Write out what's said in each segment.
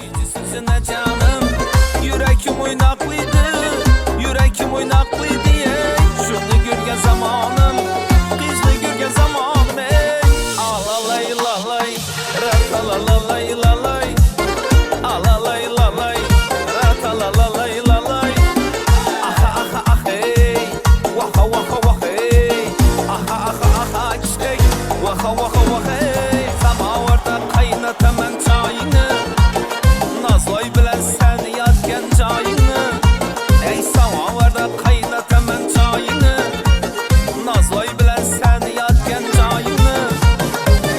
Suyucusuna canım. Yüreğim oynaklıydı, yüreğim oynaklıydı ey. Şunu görgen zamanım, kızını görgen zamanım ey. Alalay lalay, ratalalay lalay. Alalay lalay, ratalalay lalay. Aha aha ah ey, vaha vaha vah ey. Aha aha aha çiçek, vaha vaha vah ey. Samavarda qaynataman çayını, Nazloy bilan seni yotgan joyingni. Ey samovarda qaynataman choyingni, Nazloy bilan seni yotgan joyingni.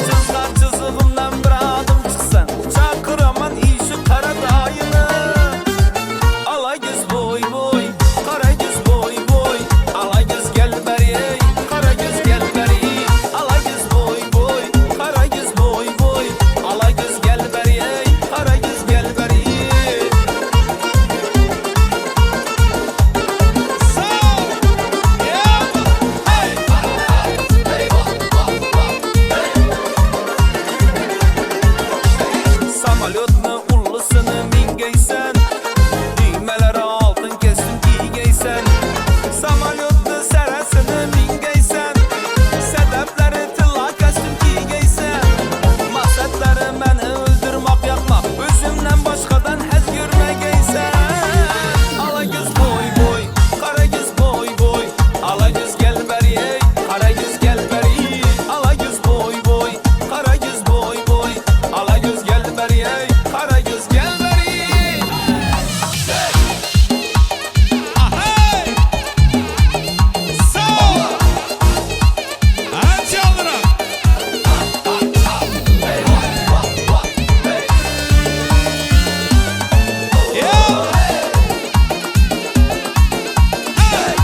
Chizgan chizig'imdan bir adım chiqsa, chaqiraman ishi qara doyini. Alagiz bo'y bo'y, qaragiz bo'y bo'y, alagiz gel beri ey, qaragiz gel beri. Alagiz bo'y bo'y, qaragiz bo'y bo'y, alagiz gel beri ey, qaragiz gel beri. Samolyotni ullusini mingaysan, düğmelere altın kestim giygaysan. Samolyotni sarasini mingaysan, sedefleri tilla kestim giygaysan. Maqsadlari meni o'ldirmoq yoqmoq, o'zimdan boshqadan haz ko'rmagaysan. Alagiz bo'y bo'y, qaragiz bo'y bo'y, alagiz gel beri ey, qaragiz gel beri. Alagiz bo'y bo'y, qaragiz bo'y bo'y, alagiz gel beri ey, qaragiz gel beri. Ahey! Sağ ol! Ancha oldinroq. Yo! Hey!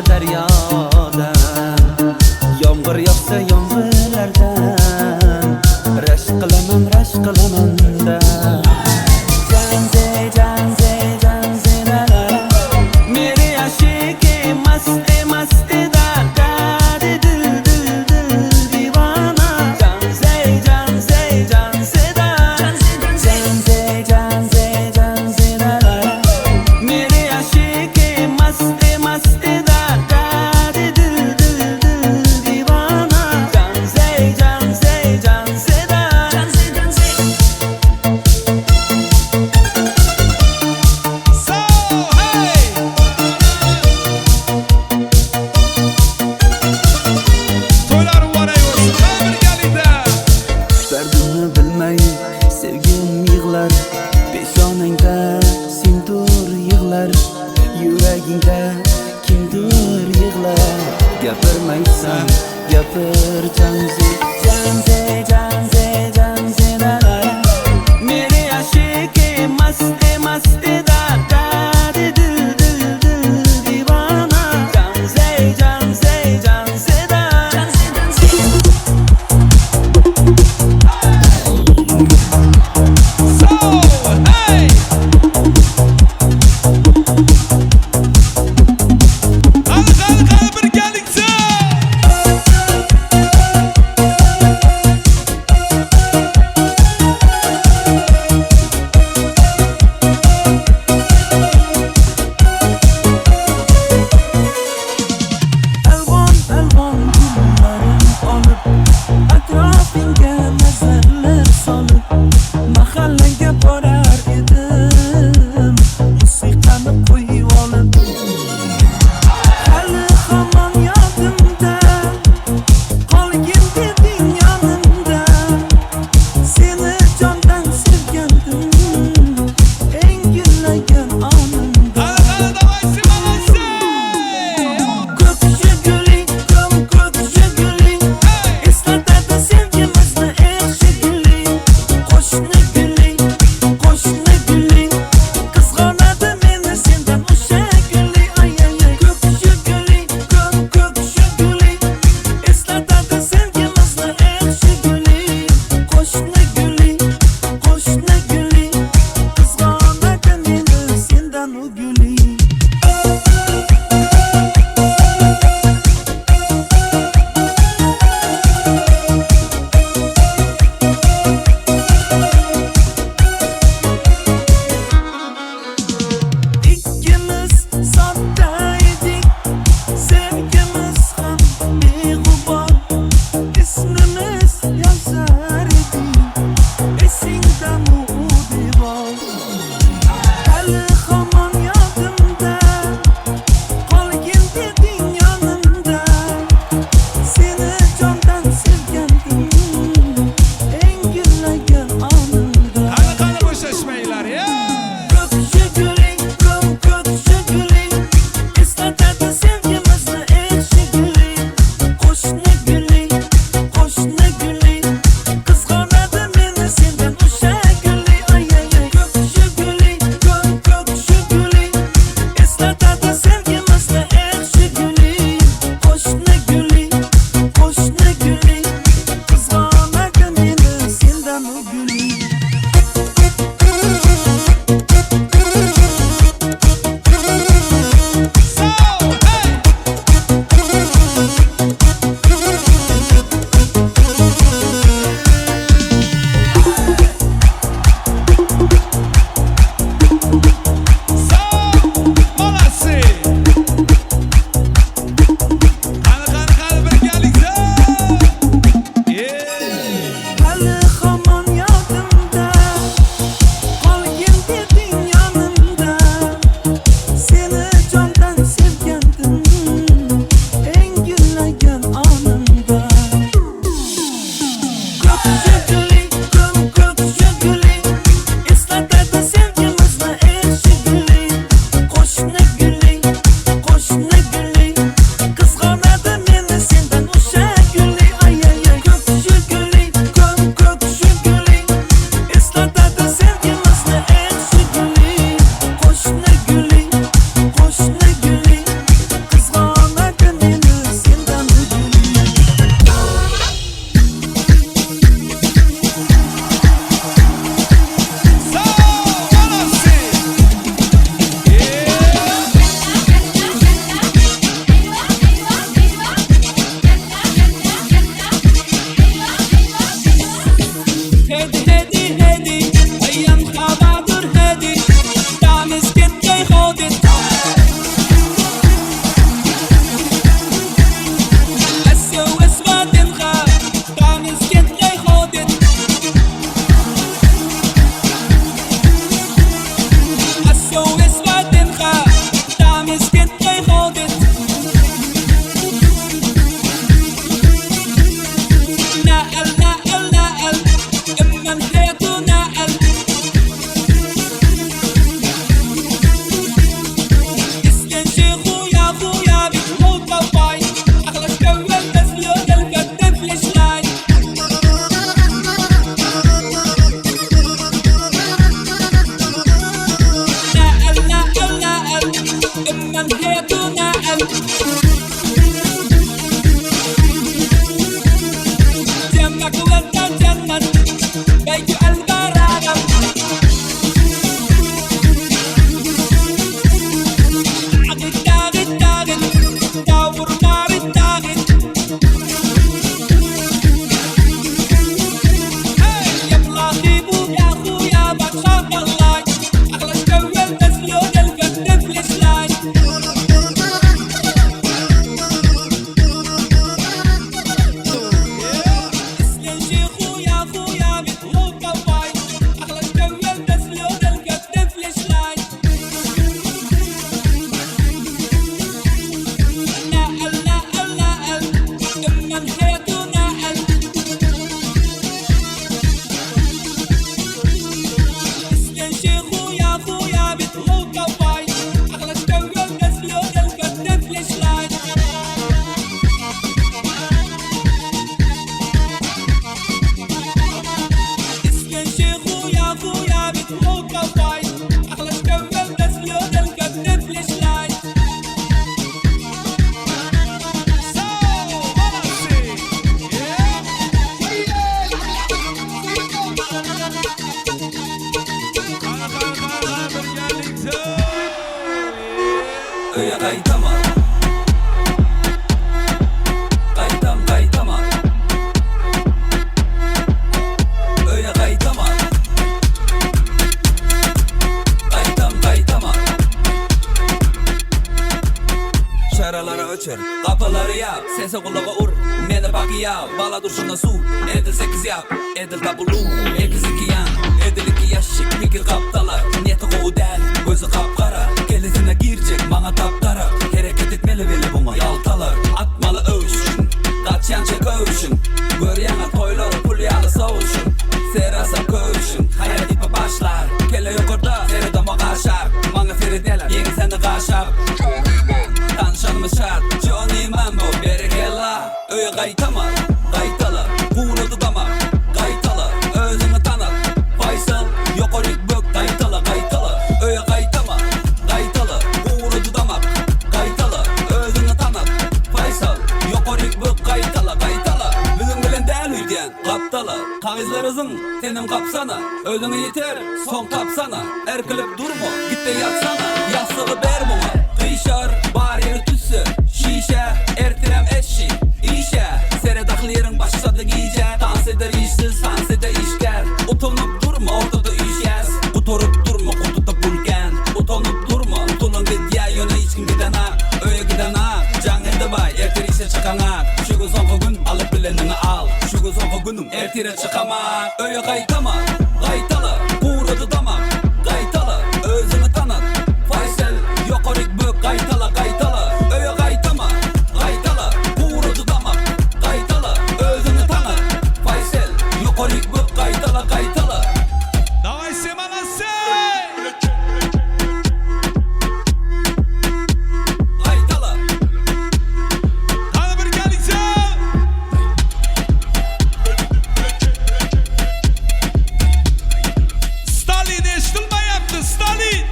Daryodan, yomg'ir yog'sa yomg'irlardan, rashk qilaman, rashk qilaman da. Janze, janze, janze, la la la. Mere ashiki mast mast da da dil dil dil divana. Janze, janze, janze da. Janze, janze, janze, la la la. Mere ashiki mast mast da da dil dil dil divana. Janze, janze, janze da. So, hey! To'ylar muborak bo'lsin, qani birgalikda! Dardimni bilmay sevgim yig'lar, peshonangda sendur yig'lar, yuragingda kimdir yig'lar. Gapirmaysan, gapir janze, janze, janze, janze, la la la. Mere ashiki mast mast da da dil dil dil divana. Janze, janze, janze da. So, hey! Qani, qani, qani birgalikda! جنك وانت جنن بيت البراغم تاغت تاغت تاغت تاور نار تاغت يا بلاطيبو يا خويا بتخاف الله اغلى شوال تسلون الفت فليش Öye kaytama Kaytam kaytama Öye kaytama Kaytam kaytama Şaraları öçür, kapıları yap Sese kulağa ur, meni bak yap Bala durşuna su, edil 8 yap Edil tabulu, ekiz iki yan Edil iki yaşık, fikir kaptala Niyeti kovu del, gözü kapkara Kelisine girecek, bana taptara Hareket etmeli veli buna, yaltalar Atmalı övüşün, kaçyan çek övüşün Görýäňe toýlar, pul ýaly sowuşun Serasa köwüşün, hayal ipe başlar Kelle yukarıda, seri kaşar Maňa seredýärler, ýeňi seni kaşar Tanışanımız şart, Johnny Mambo, berekella Öýe gaýtama, gaýtala, gurudy dama Gaýtala, özüňi tanat, Faysal, ýokaryk bök Gaýtala, gaýtala, öýe gaýtama Gaýtala, gurudy damak Gaýtala, özüňi tanat, Faysal, ýokaryk bök Gaýtala, gaýtala, biziň bilen däl öýdýän Gapdala, kagyzlaryzyň senem gapsana Özüňe ýeter, soň tapsana Erkilip durma, git de ýatsana Ýassygy ber muňa, gyşar, bar ýeri tüsse Şişe, ertirem eşi, işe Sere dahyl ýeriň başlady gije Dans eder işsiz, dans eder işgär Utanyp durma, ortada iş ýaz Gutorup durma, kutuda pulken Utanyp durma, utulun gidýä Ýöne hiç kim gidenak, öýe gidenak Jaň ede bay, ertir işe çykanak Şu gün soňky gün, alyp bileniňi al Şu gün soňky günüm, ertire çykamak Öýe gaýtama, gaýtala, gurudy damak Gaýtala, özüňi tanat Faysal, ýokaryk bök Gaýtala, gaýtala, öýe gaýtama Gaýtala, gurudy damak Gaýtala, özüňi tanat Faysal, ýokaryk bök Gaýtala, gaýtala Давай все молодцы! Gaýtala Qani birgalikda! Stalin eshitilmayapti, Stalin!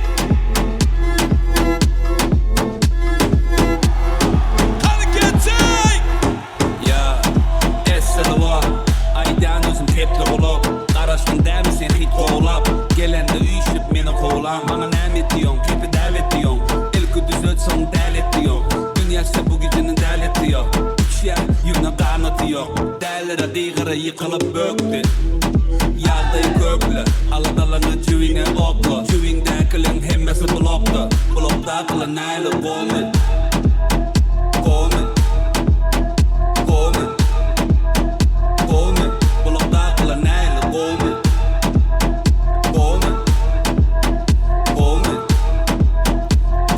Qani ketsak! Ya Esselwa Aýdan özüm tepli gulak Garaşdym dämi sen hit kovlap Gelende üýşüp meni kovlan Maňa näme etdiýoň, kepi däwet diýoň Ilki düzet soň däl et diýoň Dünýäsi bu gijeni däl et diýoň Uçýar ýüňe ganaty ýok Dällere gygyra ýykylyp bökdi Ýagdaý kökli Aladalany jüwiňe okla Jüwiňdäkiliň hemmesi blokda Blokdakylar näli gomy Gomy Gomy Gomy Blokdakylar näli gomy Gomy Gomy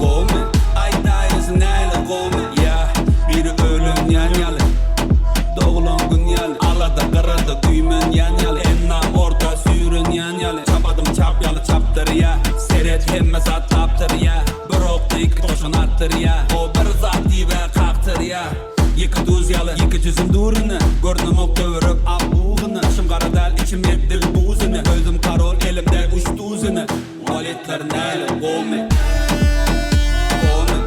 Gomy Aýdaýyz näli gomy Ya biri ölünýän ýaly Doglan gün ýaly Alada garada güýmen ýan ýaly Ennam orta süýrenýän ýaly Çapadym çap ýaly çapdyrýa Seret hemme zat tapdyrýa Bir okda iki toşan atdyrýa O bir zat diýbe kakdyrýa Iki duz ýaly, iki jüzüm duruny Görnüm ok töwerek abugyny Şım gara däl içim edil buzuny Özüm karol elimde üç duzuny Waletler näli gomy Gomy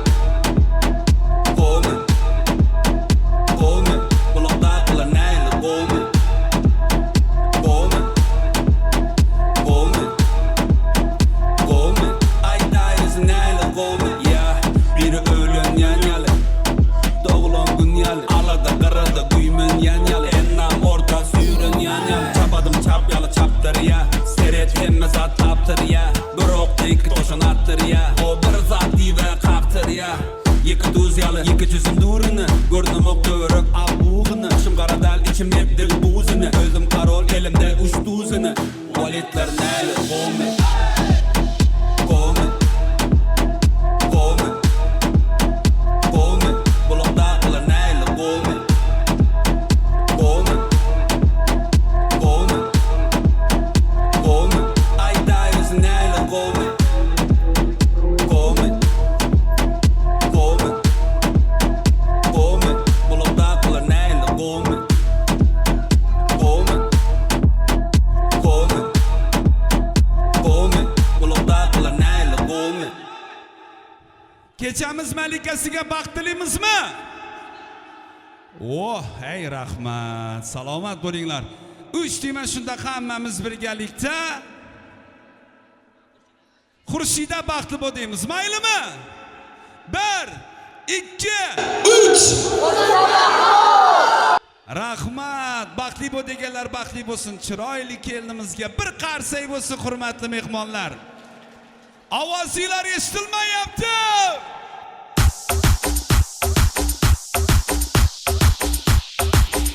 Yeke duz yalı, yeke çözüm durunu. Gördüm ok dövürük abuğunu. Şım karadal içim hep buzunu. Özüm karol elimde uç tuzunu. Valetler neyli gomi. Gomi. Gomi. Gomi. Bulakdakılar neyli gomi. Gomi. Gomi. Gomi. Ayda yüzü neyli gomi. Gomi. Gomi. Gomi. Bulakdakılar neyli gomi. Gomi. Gomi. Gomi. Bulakdakılar neyli gomi. Kechamiz malikasiga baxt tilaymizmi? Oh, hey rahmat. Salomat bo'linglar. 3 deyman, shunda hammamiz birgalikda Xurshida baxtli bo'l deymiz. Maylimi? 1 2 3. Rahmat. Baxtli bo'l deganlar baxtli bo'lsin. Chiroyli kelinimizga bir qarsak bo'lsin, hurmatli mehmonlar. Ovozinglar eshitilmayapti.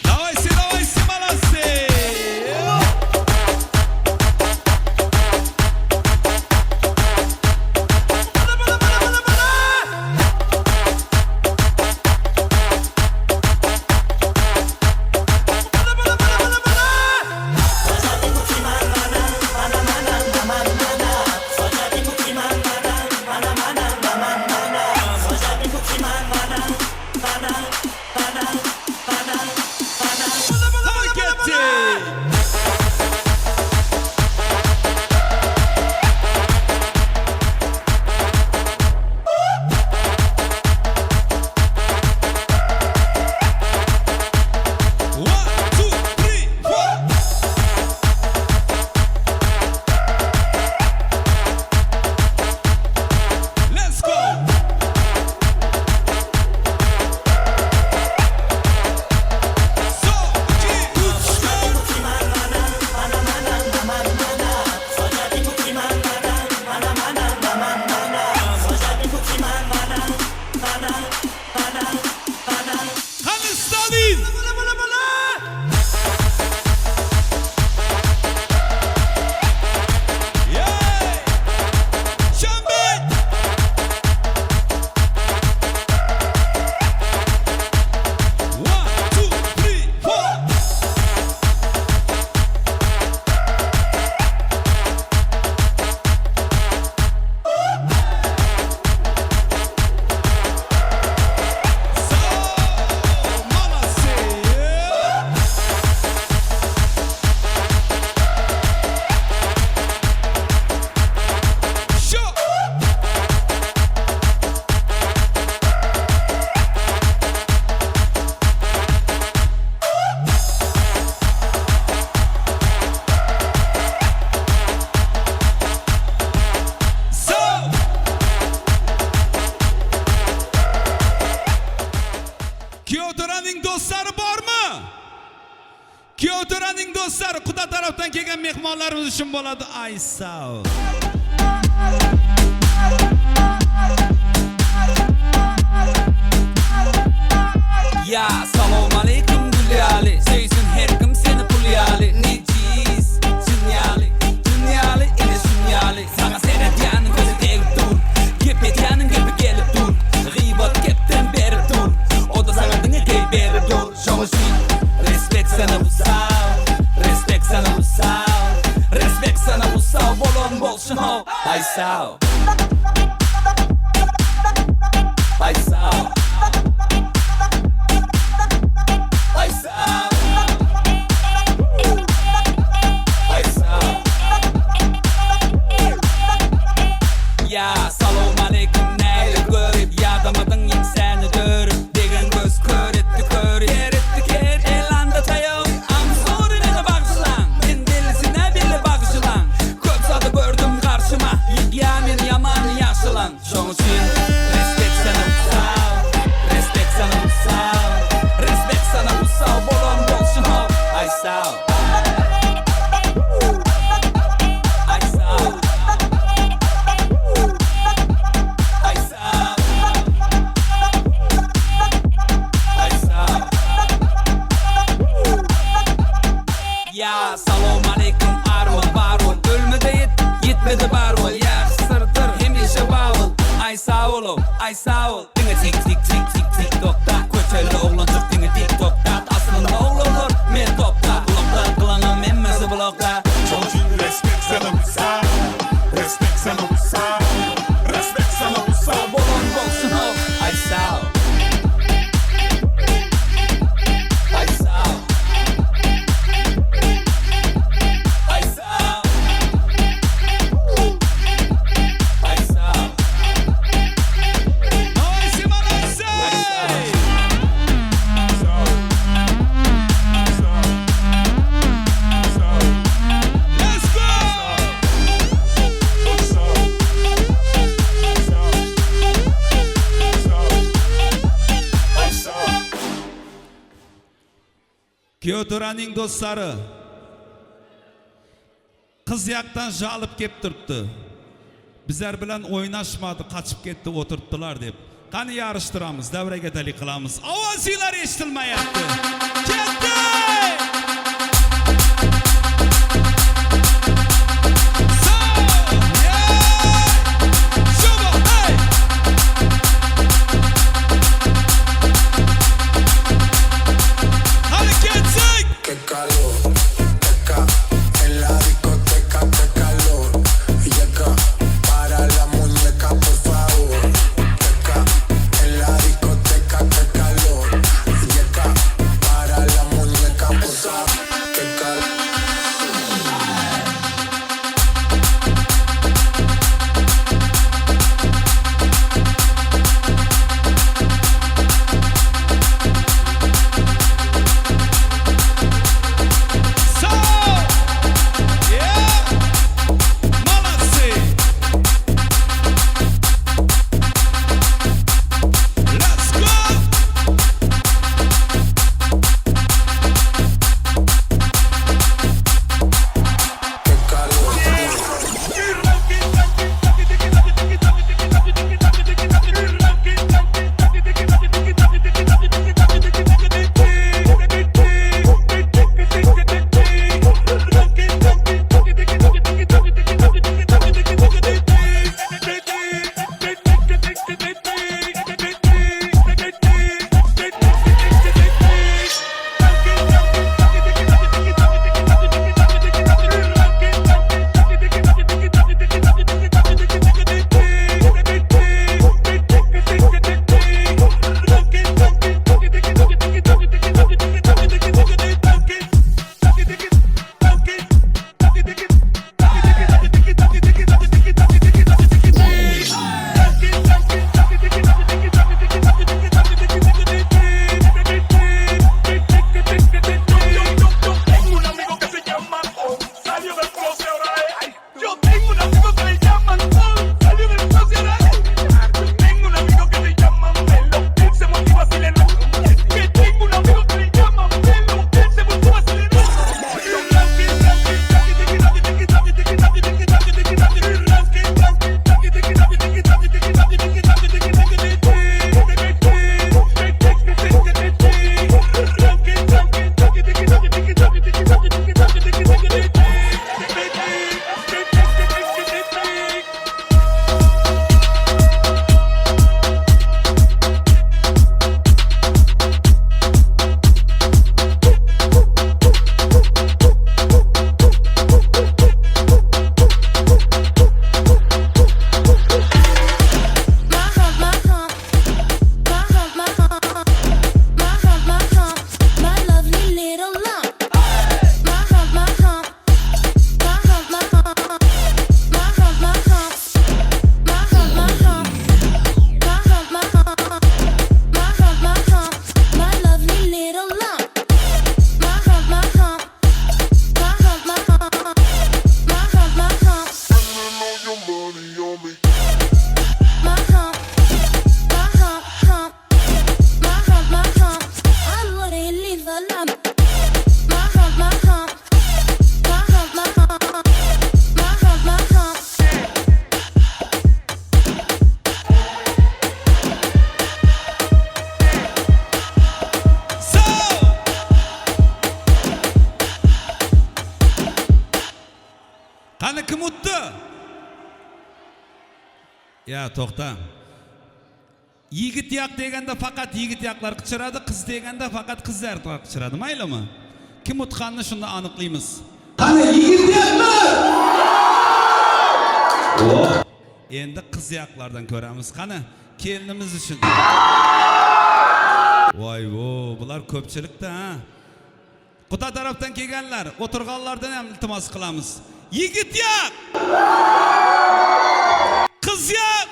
Давайте, давайте, молодцы! Hadi ketdi! One, two, three, four. Let's go. Son, iki, üç, dört. Qani Stalin! Yeah! Shanbek! One, two, three, four. So, молодцы! Sho! So! Kuyovto'raning do'stlari bormi? Kuyovto'raning do'stlari quda tarafdan kelgan mehmonlarimiz uchun bo'ladi. Ay sog'. Ya salom alaykum Gulyali. Suysin her kim seni pulyali. Necis Dünyali. Dünyali ine şunyali. Sana seyretyanin ko'zi tegib dur. Gep etyanin gepi kelib dur. G'iybat gapdan berib dur. O da sana dinga gap berib dur. Sho'ng'ishing. Respekt sana usav. Respekt sana usav. Respekt sana usav. Bolon bo'lsin ho. Ay sav. Ay sav. Ay sav. Ay sav. Ya salom alaykum nayli ko'rib yadamading seni dörüp degan ko'z ko'retdi ko'r eritdi ker elanda tayoq. I'm sorry meni bag'ishlang, men belisine beli bag'ishlang. Ko'p zodi ko'rdim qarshima, ya men yomon Tik tik tik tik tik tokta. Köçeli oglanjyk diňe tik tokta. Aslynda oglanlar men topta. Blokda gylaňam hemmesi blokda. Respekt sana Musa. Respekt sana Musa. Respekt sana Musa. Bolan bolsun ho. Ay sağ ol. Ay sağ ol. Ay sağ ol. Ay sağ ol. Молодцы, молодцы! Sağ ol. Sağ ol. Sağ ol. Let's go! Sağ ol. Sağ ol. Sağ ol. Ay sağ ol. Kuyovto'raning do'stlari qiz yoqdan jalib kelib turibdi. Bizlar bilan o'ynashmadi, qochib ketdi, o'tiribdilar deb. Qani yarishtiramiz, davraga dalik qilamiz. Ovozinglar eshitilmayapti. Ketdi! So, yeah! Shubo, hey! Hadi ketsak! Qué calor, teca, en la discoteca, qué calor. Llega para la muñeca, por favor. Teca, en la discoteca, qué calor. Llega para la muñeca, por favor. Qué calor. So, yeah! Молодцы! Let's go! Qué calor. Yo tengo un amigo que se llama Tom, salió del closet ahora es. Yo tengo un amigo que le llaman Tom, salió del closet ahora es. Yo tengo un amigo que le llaman Melo, él se motiva si le da. Que tengo un amigo que le llaman Melo, él se motiva si le da. My hump, my hump, my hump, my hump, my hump, my hump, my lovely little lump. My hump, my hump, my hump, my hump, my hump, my hump, my hump, my hump, my hump, my hump, my hump, my hump, my lovely little lump. My hump, my hump, my hump, my hump, my hump, my hump. My hump, my hump, hump, my hump, my hump. I'm gonna leave a lump. My hump, my hump, my hump, my hump, my hump, my hump. So! Qani kim o'tdi? Ya to'xta. Yigit yoq deganda faqat yigit yoqlar qichiradi, qiz deganda faqat qizlar qichiradi. Maylimi? Kim utganini shunda aniqlaymiz. Qani yigit yoqlar? Endi qiz yoqlardan ko'ramiz. Qani kelinimiz uchun. Voy vo, bular ko'pchilikda ha. Quda tarafdan kelganlar, o'tirganlardan ham iltimos qilamiz. Yigit yoq! Qiz yoq!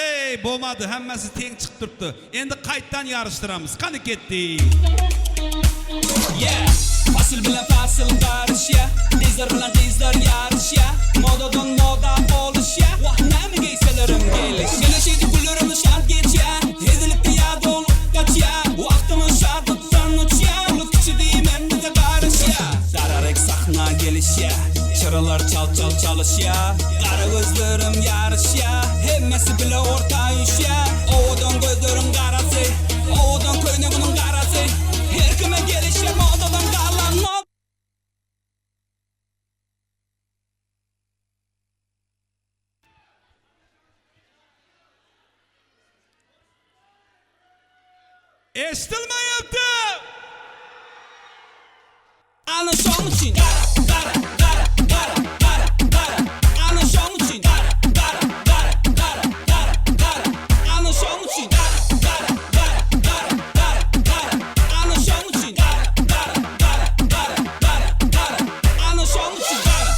Ey, bo'lmadi, hammasi teng chiqib turibdi. Endi qaytadan yarishtiramiz. Qani ketdik. Yeah, fasl bilan fasl qarishya, qizlar bilan qizlar yarishya, modadan moda olishya. Vah, nima giysalarim kelish. Kelishidi kunlarimiz shart kechya, hezillikda yad ol qochya, vaqtimiz shartdan uchya, ulu kichi deyman biza qarishya. Dararek sahna kelishya, chiralar chal chal chalishya, qara ko'zlarim yarishya, hammasi bilan o'rta ishya. Ovadan ko'zlarim qarasi, ovadan ko'ynagining qarasi, her kime kelishya modadan qalan. Eshitilmayapti. Ana şoň üçin gara gara gara gara gara gara. Ana şoň üçin gara gara gara gara gara gara. Ana şoň üçin gara gara gara gara gara gara. Ana şoň üçin gara gara gara gara gara gara. Ana şoň üçin gara.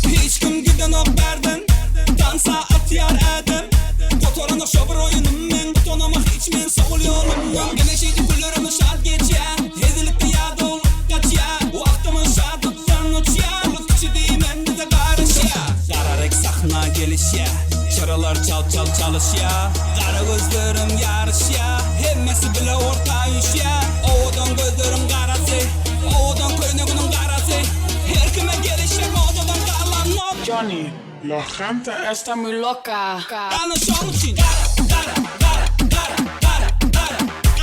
Hiç kim giden ok berden Dansa atıyor Adem. Kotoran şobur oyunum men Tutonamak hiç men soğul yolumdan. Güneşiydi kullarımı şart geçya, hezillikte yad ol kaçya, vaqtımı şartlıktan uçya, ulu kichi deyman bize qarishya. Dararek sahna kelishya, chiralar chal chal chalishya, qara ko'zlarim yarishya, hammasi bilan o'rta ishya. Ovadan ko'zlarim qarasi, ovadan ko'ynagining qarasi, her kime kelishya modadan qalan. Johnny, la gente está muy loca. Ana şoň üçin gara gara gara gara gara gara.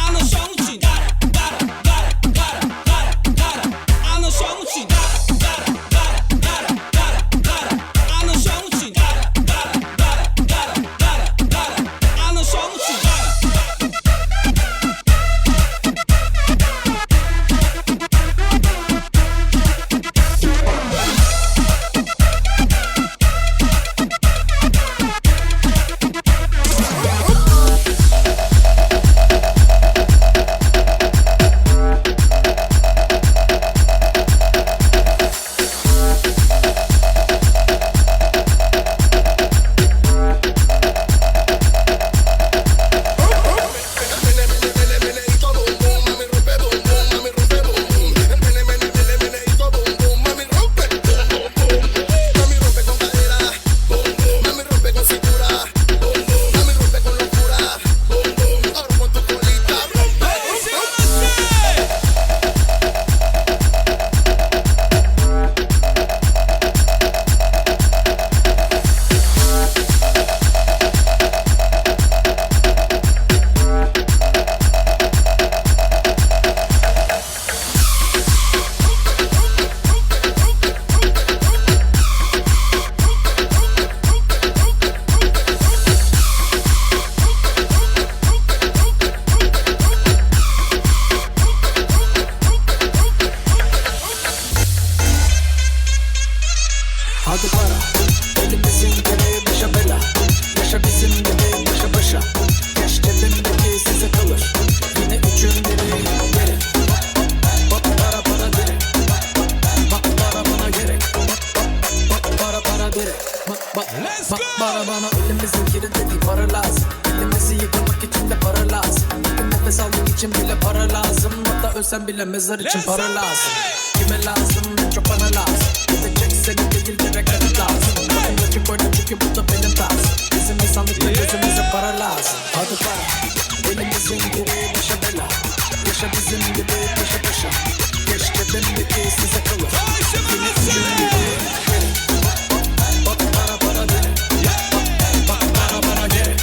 Ana şoň üçin gara gara gara gara gara gara. Ana şoň üçin gara gara gara gara gara gara. Ana şoň üçin gara gara gara gara gara gara. Ana şoň üçin gara. Hadi para, elimizin gereği başa bela. Yaşa bizim gibi başa başa. Keş cebimdeki size kalır. Yine üçün biri gerek. Bak para para direk. Bak para bana gerek. Bak para para direk. Bak bak Let's bak go! para bana. Elimizin kiri dediği para lazım. Elimizi yıkamak için de para lazım. Bir nefes almak için bile para lazım. Hatta ölsem bile mezar için Let's para go! lazım. Kime lazım? En çok bana lazım. Gidecek seni değil direkt karı lazım. Bakın açık oyna çünkü bu da benim tarzım. Bizim insanlıkla gözümüze para lazım. Hadi para. Elimizin gereği başa bela. Yaşa bizim gibi paşa paşa. Keş cebimdeki size kalır. Yine üçün biri gerek. Bak para para direk. Bak para bana gerek.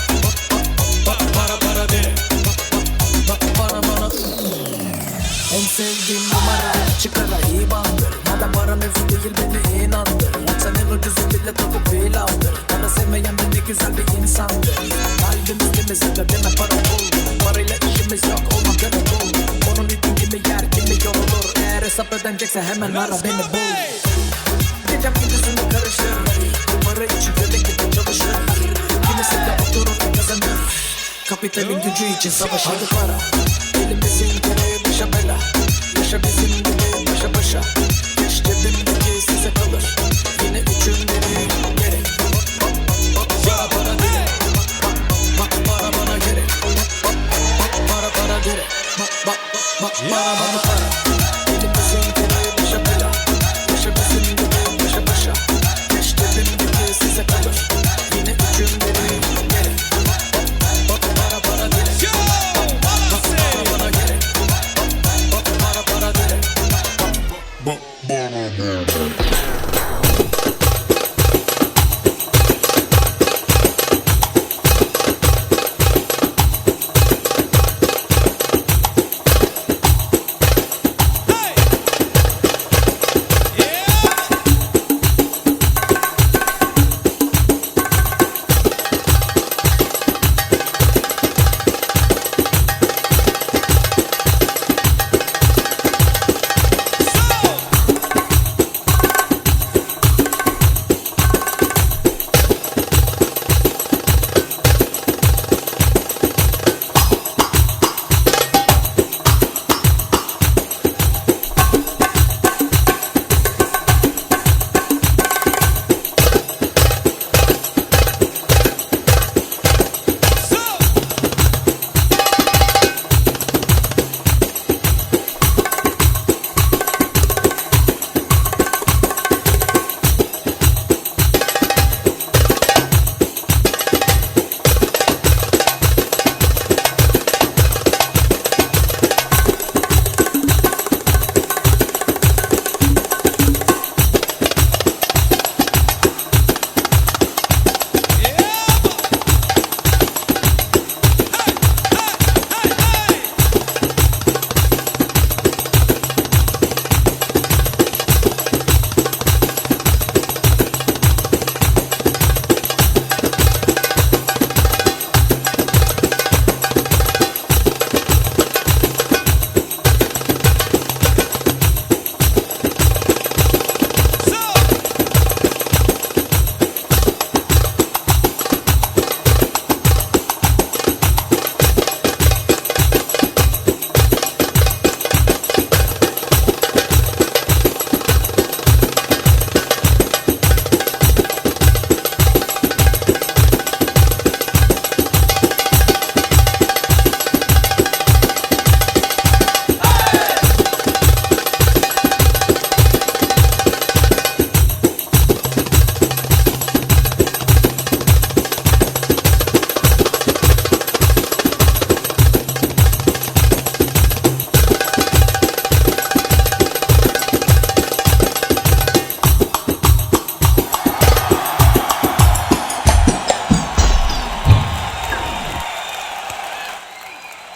güzel bir insandı. Kalbimiz temiz aga deme para pul. Parayla işimiz yok olma köle kul. Onun için kimi yer kimi yorulur. Eğer hesap ödenecekse hemen ara beni bul. Gecem gündüzüme karışır. Para için köle gibi çalışır. Kimisi de oturur kazanır. Kapitalin gücü için savaşır. Hadi para. Elimizin gereği başa bela. Yaşa bizim gibi başa başa. Beş cebimdeki size kalır. Yine üçün biri gerek. Para para direk. Para bana gerek. Para para direk. Para bana para. Elimizin gereği başa bela. Yaşa bizim gibi başa başa. Beş cebimdeki size kalır. Yine üçün biri gerek. Para para direk. Para bana gerek. Para para direk.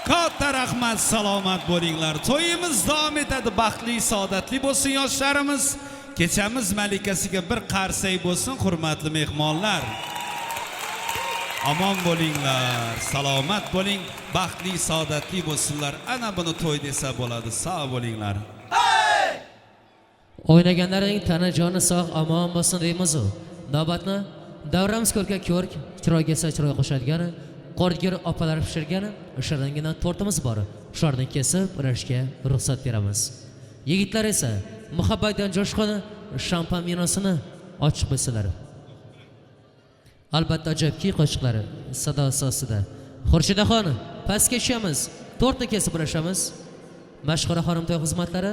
Katta rahmat, salomat bo'linglar. To'yimiz davom etadi. Baxtli, saodatli bo'lsin yoshlarimiz. Kechamiz malikasiga bir qarsak bo'lsin, hurmatli mehmonlar. Omon bo'linglar, salomat bo'ling, baxtli, saodatli bo'lsinlar. Ana buni to'y desa bo'ladi. Sog' bo'linglar. O'ynaganlarning tana joni sog', omon bo'lsin deymiz-u. Navbatni davramiz ko'rka ko'rk, chiroyga esa chiroy qo'shadigan qo'rgir opalar pishirgan shiringina tortimiz bor. Shularni kesib ulashga ruxsat beramiz. Yigitlar esa muhabbatdan jo'shqin shampan vinosini ochiq qo'ysalar. Albatta ajoyib qo'shiqlari sadosi ostida. Xurshidaxon, pastga tushamiz, tortni kesib ulashamiz. Mashhura xonim to'y xizmatlari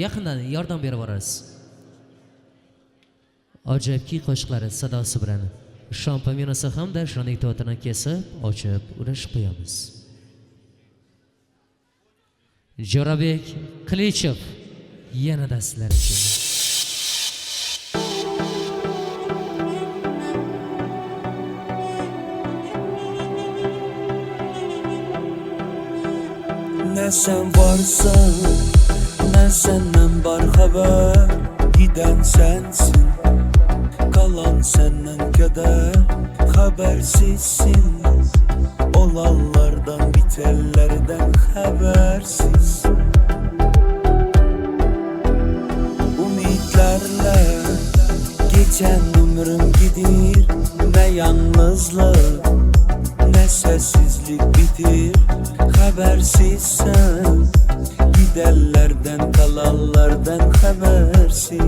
yaqindan yordam berib borasiz. Ajoyib qo'shiqlari sadosi bilan shampan vinosi hamda shirinlik tortini kesib ochib ulashib qo'yamiz. Jo'rabek Qilichev yanada sizlar uchun. Ne sen varsın, ne senden var haber. Giden sensin, kalan senden keder. Habersizsin, olanlardan bitenlerden habersiz. Ümitlerle geçen ömrüm gidir. Ne yalnızlık ne sessizlik bitir. Habersizsen, gidenlerden kalanlardan habersiz.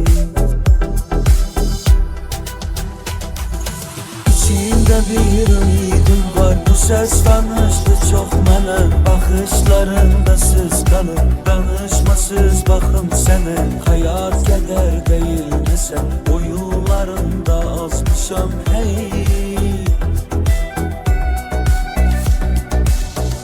İçimde bir ümidim var, bu ses tanıştı çok mənə. Baxışlarında siz qalın, danışmasız baxım sənə. Hayat keder değil nəsə, o yıllarında azmışam hey.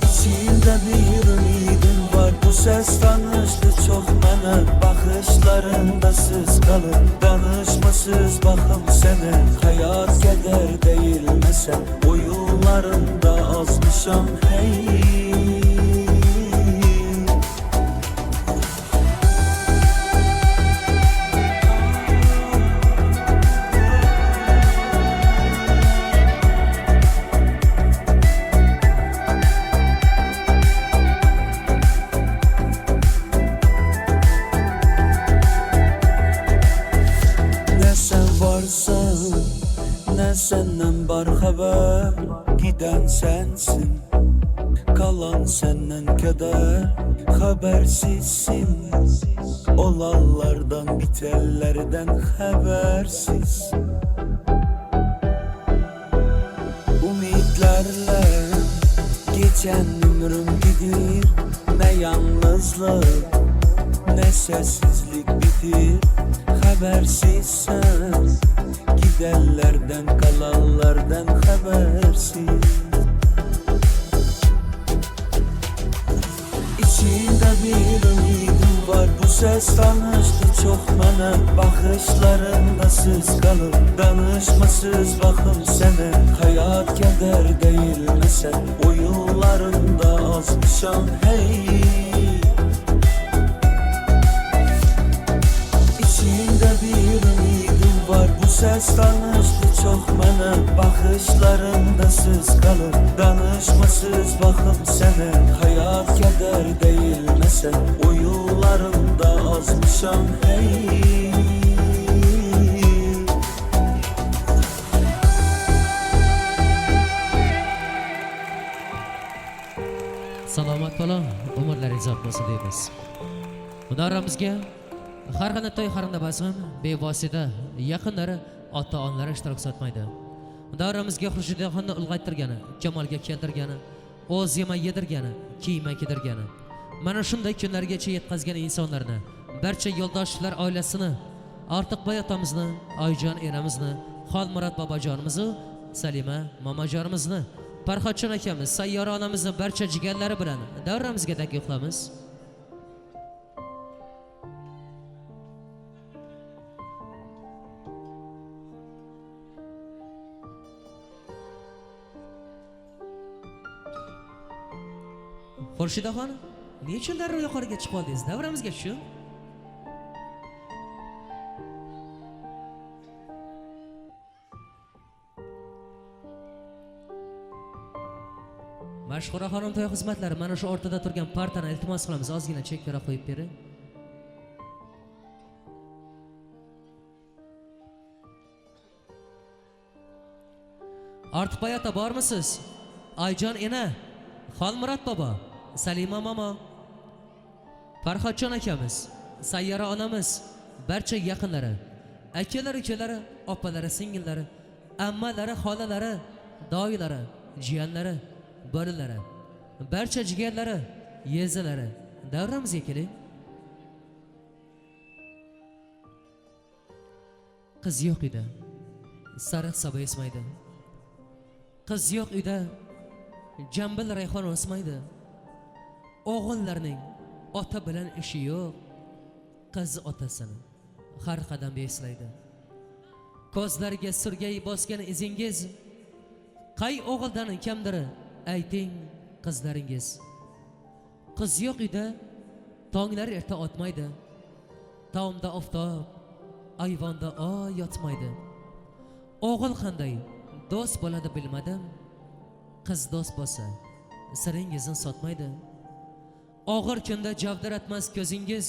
İçimde bir ümidim var, bu ses tanıştı çok mənə. Baxışlarında siz qalın, danışmasız baxım sənə. Hayat keder değil nəsə, o yıllarında azmışam hey. Ne senden var haber, giden sensin, kalan senden keder. Habersizsin, olanlardan bitenlerden habersiz. Ümitlerle geçen ömrüm gidir. Ne yalnızlık ne sessizlik bitir. Habersizsen, gidenlerden kalanlardan habersiz. İçimde bir ümidim var, bu ses tanıştı çok mənə. Baxışlarında siz qalın, danışmasız baxım sənə. Hayat keder değil nəsə, o yıllarında azmışam hey. İçimde bir ümidim var, bu ses tanıştı çok mənə. Baxışlarında siz qalın, danışmasız baxım sənə. Hayat keder değil nəsə, o yıllarında azmışam hey. Salomat bo'ling, umrlaringiz uzoq bo'lsin deymiz. Mudarramizga har qanday to'y, har qanday bazm bevosita yaqinlari, ota-onalari ishtirok sotmaydi. Davramizga Xurshidxonni ulg'aytirgani, kamolga keltirgani, o'z yema yedirgani, kiyma kiydirgani, mana shunday kunlargacha yetkazgan insonlarni, barcha yo'ldoshlar oilasini, Ortiqboy otamizni, Oyjon enamizni, Xolmurod bobojonimizni, Salima momojonimizni, Farhodjon akamiz, Sayyora onamizni barcha jigarlari bilan davramizga taklif qilamiz. Xurshidaxon, nechun darrov yuqoriga chiqib oldingiz? Davramizga tushing. Mashhura xonim to'y xizmatlari mana shu o'rtada turgan partani iltimos qilamiz, ozgina chekkaroq qo'yib bering. Ortiqboy ota bormisiz? Oyjon ena, Xolmurod bobo, Salima momo, Farhodjon akamiz, Sayyora onamiz, barcha yaqinlari, akalar, ukalari, opalari, singillari, ammalari, xolalari, doyilari, jiyanlari, bolalari, barcha jigarlari, yezalari davramizga keling. Qiz yo'q uyda sariq saba esmaydi. Qiz yo'q uyda jambil rayhon o'smaydi. O'g'illarning ota bilan ishi yo'q, qiz otasini har qadamda eslaydi. Ko'zlariga surgay bosgan izingiz qay o'g'ildan kamdir ayting qizlaringiz. Qiz yo'q uyda tonglar erta otmaydi. Tomda oftob, ayvonda oy yotmaydi. O'g'il qanday Do'st bo'ladi bilmadim, qiz do'st bo'lsa siringizni sotmaydi. Og'ir kunda javdiratmas ko'zingiz,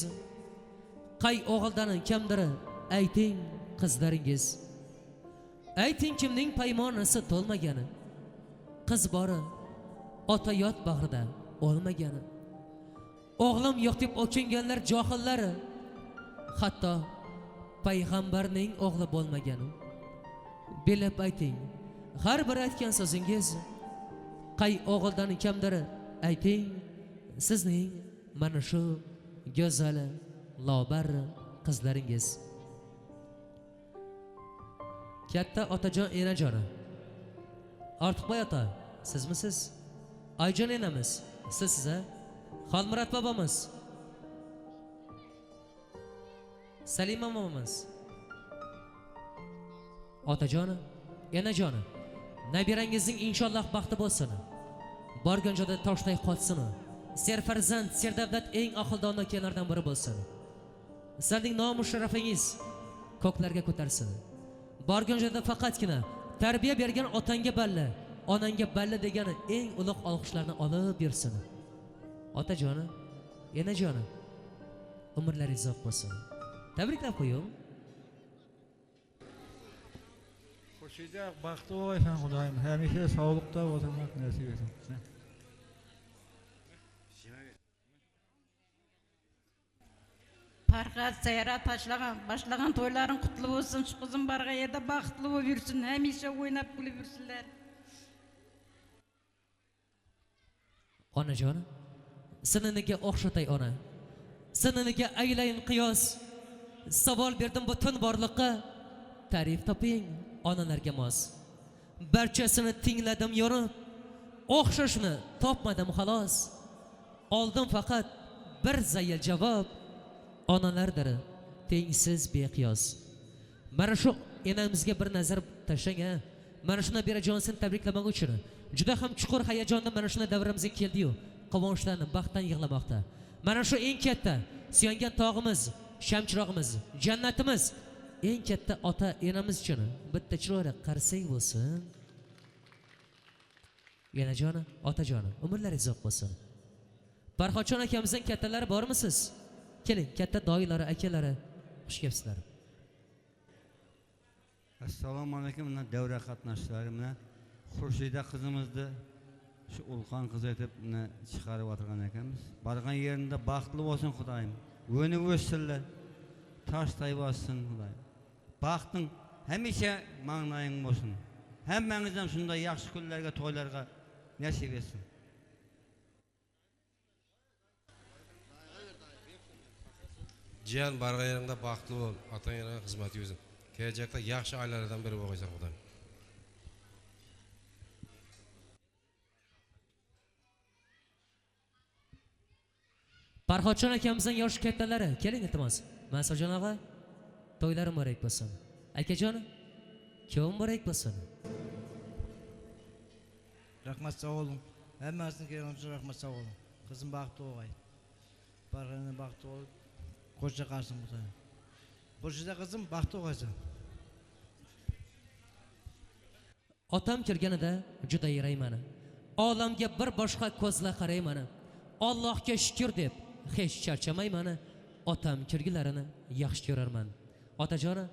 qay o'g'ildan kamdir ayting qizlaringiz. Ayting kimning paymonasi to'lmagani, qiz bori ota yot bag'rida o'lmagani. O'g'lim yo'q deb o'kinganlar johillari, hatto payg'ambarning o'g'li bo'lmagani. Bilib ayting har bir aytgan so'zingiz, qay o'g'ildan kamdir ayting sizning mana shu go'zal lobar qizlaringiz. Katta otajon enajoni, Ortiqboy ota sizmisiz? Ayjon enamiz sizsiz a? Xolmurod bobomiz, Salima momomiz, otajoni enajoni, nabirangizning inshaalloh baxti bo'lsin, borgan joyda toshday qotsin, serfarzand serdavlat eng aqldono kelinlardan biri bo'lsin. Sizlarning nomu sharafingiz ko'klarga ko'tarsin. Borgan joyda faqatgina tarbiya bergan otangga balla, onangga balla degani eng ulug' olqishlarni olib bersin. Otajoni, enajoni, umrlaringiz uzoq bo'lsin. Tabriklab qo'ying. Xurshida baxtli bo'laysan Xudoyim, hamisha sog'liqda o'tirmoq nasib etsin. Farhad sayra tashlagan to'ylaring qutli bo'lsin. Shu qizim barg'a yerda baxtli bo'lib yursin, hamisha o'ynab kulib yursinlar. Onajon, sininiga o'xshatay ona, sininiga aylayin qiyos. Savol berdim butun borliqqa, ta'rif toping onalarga mos. Barchasini tingladim yorib, o'xshashni topmadim xolos. Oldim faqat bir zayil javob, onalardir tengsiz beqiyos. Mana shu enamizga bir nazar tashlang a. Mana shuni berajonsin tabriklamoq uchun juda ham chuqur hayajonda mana shuni davramizga keldi-yu, quvonchdan, baxtdan yig'lamoqda. Mana shu eng katta suyangan tog'imiz, shamchirog'imiz, jannatimiz, eng katta ota enamiz uchun bitta chiroyli qarsak bo'lsin. Enajoni, otajoni, umrlaringiz uzoq bo'lsin. Farhodjon akamizdan kattalari bormisiz? Keling, katta doyilari, akalari, xush kelibsizlar. Assalomu alaykum, mana davra qatnashchilari, mana Xurshida qizimizni shu ulkan qiz etib mana chiqarib o'tirgan ekanmiz. Borgan yerinde baxtli bo'lsin Xudoyim. O'nib o'ssinlar, toshday bossin Xudoyim. Baxting hamisha manglaying bo'lsin. Hammangiz ham shunday yaxshi kunlarga, to'ylarga nasib etsin. Jiyan bargan yeringda baxtli bo'l, otang enangga xizmat yursin. Kelajakda yaxshi oilalardan biri bo'lg'aysan Xudoyim. Farhodjon akamizning yosh kattalari, keling iltimos. Mansurjon og'a, to'ylari muborak bo'lsin. Akajon, kuyov muborak bo'lsin. Rahmat, sog' bo'ling. Hammasini kelgan uchun rahmat, sog' bo'ling. Qizim baxtli bo'lg'ay. Barg'ani baxtli bo'lib, qo'sha qarsin Xudoyim. Xurshida qizim baxtli bo'lsin. Otam kirganida juda yarayman. Olamga bir boshqa ko'zla qarayman. Allohga shukr deb hech charchamayman. Otam kirgilarini yaxshi ko'rarman. Otajoni,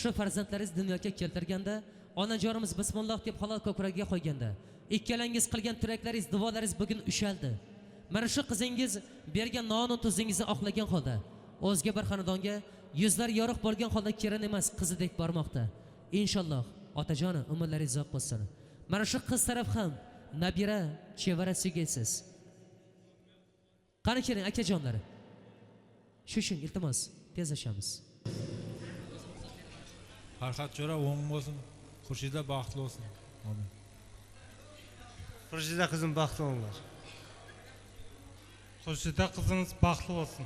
shu farzandlaringiz dunyoga keltirganda, onajonimiz bismillah deb halol ko'kragiga qo'yganda, ikkalangiz qilgan tiraklaringiz, duolaringiz bugun ushaldi. Mana shu qizingiz bergan non va tuzingizni oqlagan holda o'zga bir xonadonga yuzlari yorug' bo'lgan holda kelin emas, qizidek bormoqda. Inshaalloh otajoni umrlaringiz uzoq bo'lsin. Mana shu qiz taraf ham nabira, chevara suygaisiz. Qani keling akajonlar. Shushing iltimos, tezlashamiz. Farhad jo'ra o'ng bo'lsin, Xurshida baxtli bo'lsin. Amin. Xurshida qizim baxtli bo'linglar. Xurshida qizimiz baxtli bo'lsin.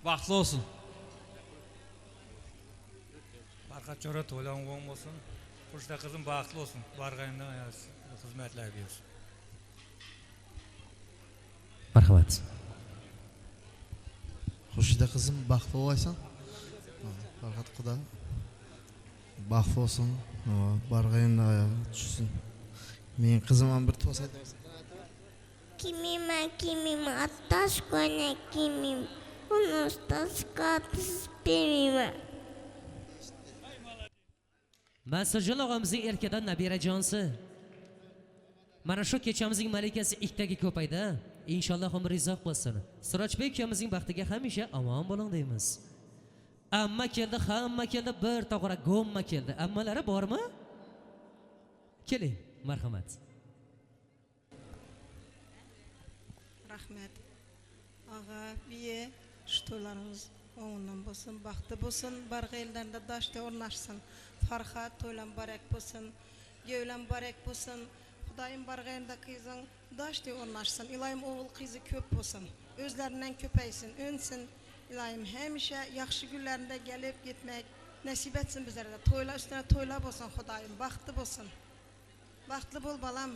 Baxtli bo'lsin. Farhad jo'ra to'ylaring o'ng bo'lsin. Xurshida qizim baxtli bo'lsin. Borganida xizmatlar bersin. Marhamat. Xurshida qizim baxtli bo'laysan. Farhad quda. Baxtli bo'lsin, barg'ayinda oyog'i tushsin. Mening qizim ham bir to's aytib. Kiymayman, kiymayman, atlas ko'ylak kiymayman. Uni ustasi bermayman. Mansurjon og'amizning erkadan nabirajonsi. Mana shu kechamizning malikasi ikkitaga ko'paydi. Inshaalloh umri uzoq bo'lsin. Sirochbek ukamizning baxtiga hamisha omon bo'ling deymiz. Amma keldi, hamma keldi, bir tog'ora gomma keldi. Ammalari bormi? Keling, marhamat. Rahmat. Ag'a, biye, shu to'ylarimiz o'ng'idan bo'lsin, baxtli bo'lsin, barg'a ellarida dashta o'rnashsin. Farhad to'ylar muborak bo'lsin, gevlar muborak bo'lsin. Xudoyim barg'a yerda qizing dashta o'rnashsin. Iloyim o'g'il qizi ko'p bo'lsin. O'zlaridan ko'paysin, o'nsin. Iloyim hamisha yaxshi kunlarida kelib ketmak nasib etsin bizlarga. To'ylar ustuna to'ylar bo'lsin Xudoyim, baxtli bo'lsin. Baxtli bo'l balam.